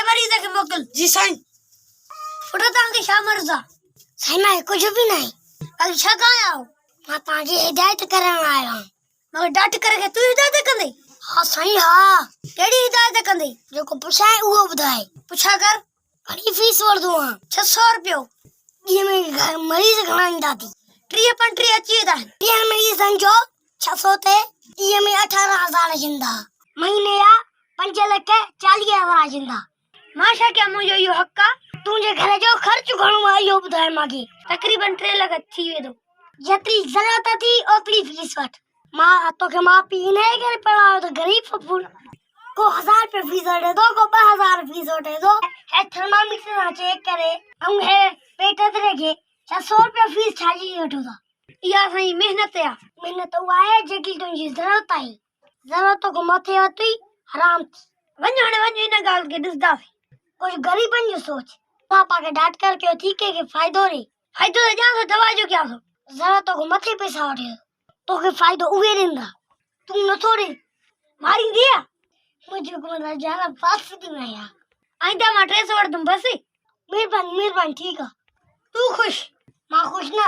مريض کي موڪل. جي سائين. پٽ توهان کي ڇا مرض آ؟ سائين مان کي ڪجهه به ناهي. باقي ڇا ڪاڻ آيا آهيو؟ مان توهان جي هدايت ڪرڻ آيو آهيان. مون کي ڊاٽ ڪري کي تون هدايت ڪندين؟ ها سائين ها. ڪهڙي هدايت ڪندين؟ جيڪو پڇائين اهو ٻڌائي. پڇا ڪر. گهڻي فيس وٺندو آهان؟ 600 رپيو. ڏينهن ۾ مريض گهڻا ايندا ٿي؟ 30 35 اچي ويندا آهن. ٽيهن مريضن جو 600 تي ڏينهن ۾ 18 هزار اچندا. مهيني جا 5 لک 40 هزار اچندا. مان ڇا ڪيان منهنجو اهو حق آ. تنهنجي گهر جو خرچ گهڻو آ اهو ٻڌاء مان کي. تقريبن 3 لک ٿي ويندو. جيتري ضرورت اٿي اوتري فيس وٺ. مان توکي ماء پيء انهيء ڪري پڙهايو ته غريب ڦڦڙ ڪو هزار روپيا فيس وٺي ٿو ڪو 2000 فيس وٺي ٿو. هي ٿرماميٽر سان چيڪ ڪري ۽ هي پيٽ تري کي 600 روپيا فيس ڇا جي وٺو ٿا. اها اسان جي محنت آ. محنت اها آهي جيڪي تنهنجي ضرورت آهي. ضرورت کان مٿي وتي حرام ٿي. وڃ هاڻي وڃ ان ڳالهه کي ڏسنداسين. ڪجهه غريبن جو سوچ. پاپا کي ڊاٽ ڪر ڪيو ٿي ڪنهن کي فائدو ري. فائدو ته ڏيان ٿو دوا جو ڪيان ٿو. ضرورت کان مٿي پئسا وٺي ٿو. توکي فائدو اهي ڏيندا تون نٿو ڏين. ماريندي آ. منهنجي حڪومت جا جانا ڦاسي ٿي ويا آهيان. آئنده مان 300 وٺندم بس. مهرباني مهرباني ٺيڪ آ. تون خوش. مان خوش نه.